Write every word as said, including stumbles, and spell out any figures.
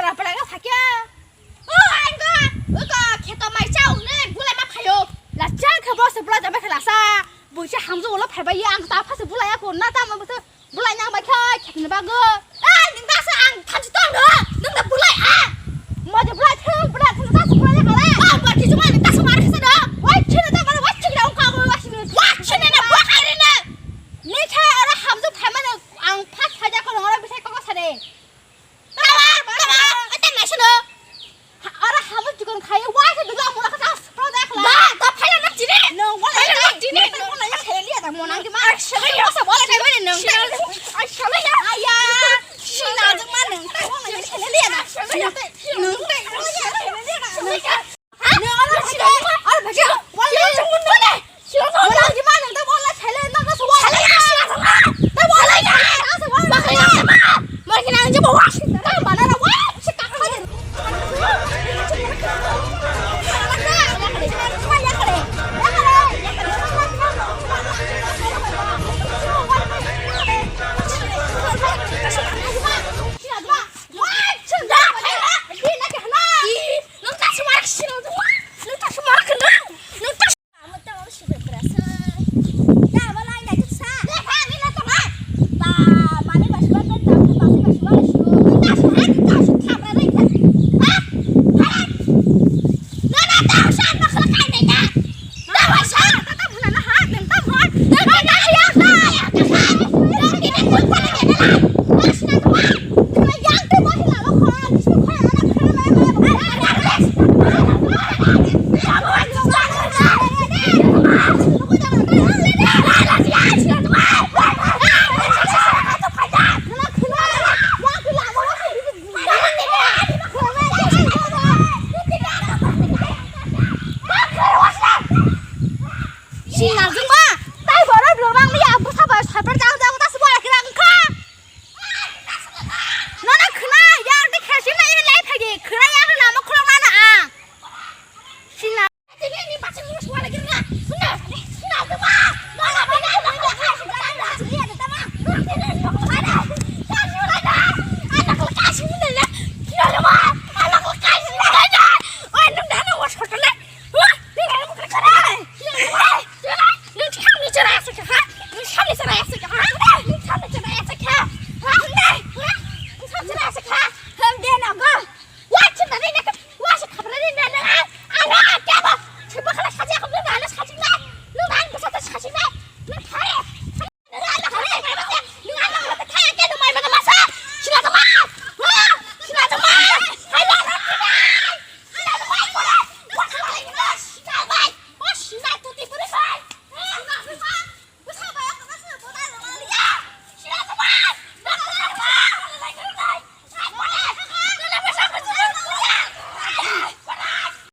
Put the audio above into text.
Apa lagi sakya? Oh, angka, angka, kita mai chau ne, bulai ma phayo. La chang khe bo se bulai jama khe la sa. Buisa hamju ulo phaibai ang ta phase bulai ako na ta mo bulai nang bai khai khetni bago. Ai, nang ta sa ang thanju tong do. Nang da bulai a. Mo je bulai thung, bulai thung ta sa bulai khala. Ah, ba ki juma nang ta sa mar khasa do. Wai chine ta mar wai chine ong ka wai chine. Wai chine na ba khai re na. Ni khe ora hamju phaimane ang phas phaja ko ora bisai ko sare. Tama, tama, ata naisano. Ora hamul chikon khai, wai khe dugla mura kha ta pro da khla. Ba, ta phaila na chini. No, wala ya chini. No, wala ya khele liya ta monang ki ma. Ai, shele ya. Sa wala kai mane nang. Ai, shele ya. Aya. Shina jeng ma nang. Ta wala ya khele liya na. Nang te, nang te, wala ya khele liya na. Sinajuma, tai borok rwrang liya, bwsa bai saiper jang jang ta se bora kira wngkha. Nono khna, yang de khe sina ini lai phagi, khna yang lama khulok nana ang. Sina.